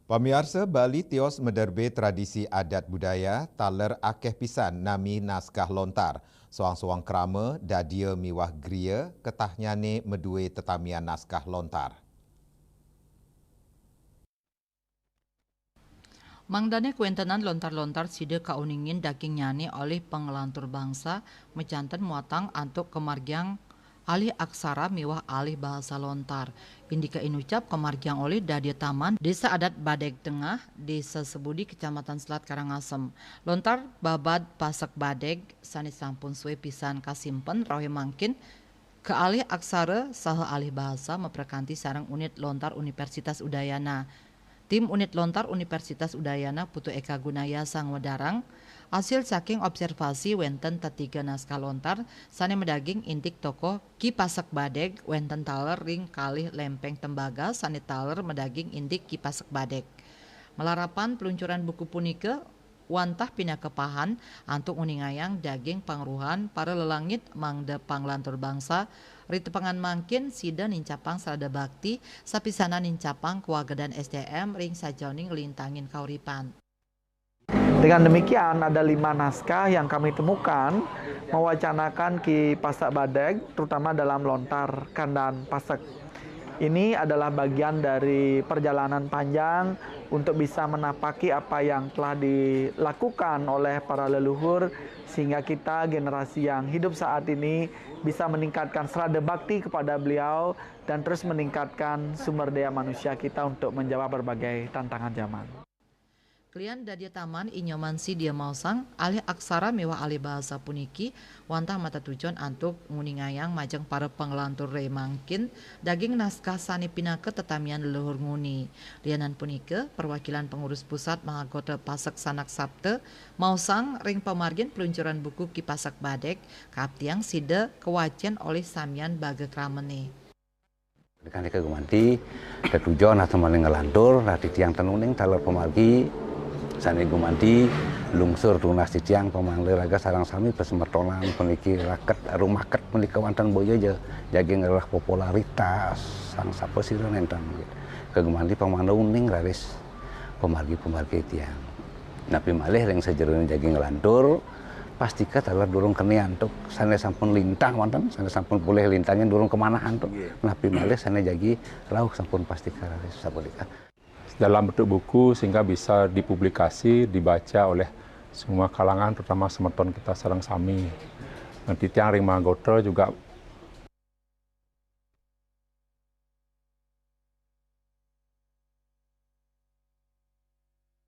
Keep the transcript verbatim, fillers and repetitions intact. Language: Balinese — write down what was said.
Pamiarsa, Bali tios maderbe tradisi adat budaya, taler akeh pisan nami naskah lontar. Soang-soang krama, dadia miwah griya ketahnyane madue tetamian naskah lontar. Mangdane kawentenan lontar-lontar sida kauningin dagingnyane olih panglantur bangsa, majanten muatang antuk kamargiang alih aksara miwah alih bahasa lontar. Indike inucap kamargiang olih dadia taman Desa Adat Badeg Tengah, Desa Sebudi, Kecamatan Selat Karangasem. Lontar babad Pasek Badeg sane sampun suwe pisan kasimpen rauh mangkin, kealih aksara saha alih bahasa maprakanti sareng Unit Lontar Universitas Udayana. Tim Unit Lontar Universitas Udayana Putu Eka Gunaya sangwedarang, asil saking observasi wenten tetiga naskah lontar sane madaging indik tokoh Ki Pasek Badeg, wenten taler ring kalih lempeng tembaga sane taler madaging indik Ki Pasek Badeg. Malarapan peluncuran buku punika wantah pinaka pahan antuk nguningayang daging pangruhan para lelangit mangda panglantur bangsa, ritepengan mangkin sida nincapang srada bakti, sapisanan nincapang kawagedan S D M ring sajaoning nglintangin kauripan. Dengan demikian, ada lima naskah yang kami temukan mewacanakan Ki Pasek Badeg, terutama dalam lontar Kandan Pasek. Ini adalah bagian dari perjalanan panjang untuk bisa menapaki apa yang telah dilakukan oleh para leluhur, sehingga kita, generasi yang hidup saat ini, bisa meningkatkan srada bakti kepada beliau dan terus meningkatkan sumber daya manusia kita untuk menjawab berbagai tantangan zaman. Kelian dadia taman, I Nyoman Sidia maosang, alih aksara miwah alih bahasa puniki wantah matetujon antuk nguningayang majeng para panglantur ring mangkin daging naskah sane pinaka tetamian leluhur nguni. Lianan punika, perwakilan pengurus pusat Mahagota Pasek Sanak Sapta maosang, ring pamargin peluncuran buku Ki Pasek Badeg, kaaptiang sida kawacen olih samian baga kramane. Kandika gumanti, tetujon atau maling ngelantur, nah titiang ten uning taler pamargi, sane gumanti, lungsur tunas titiang pamangda raga sareng sami pasemetonan puniki raket, rumaket punika wantah boya ja, jagi ngrereh popularitas, sang sapa sira nenten. Kagumanti pamangda uning raris pamargi-pamargi titiang. Napi malih ring sajeroning jagi nglantur, pastika taler durung keni antuk sane sampun lintang wonten, sane sampun polih lintangin durung kamanah antuk. Nggih. Napi malih sane jagi rauh sampun pastika raris sapunika. Dalam bentuk buku sehingga bisa dipublikasi, dibaca oleh semua kalangan, terutama semeton kita sareng sami. Nah, titiang ring Mahagota juga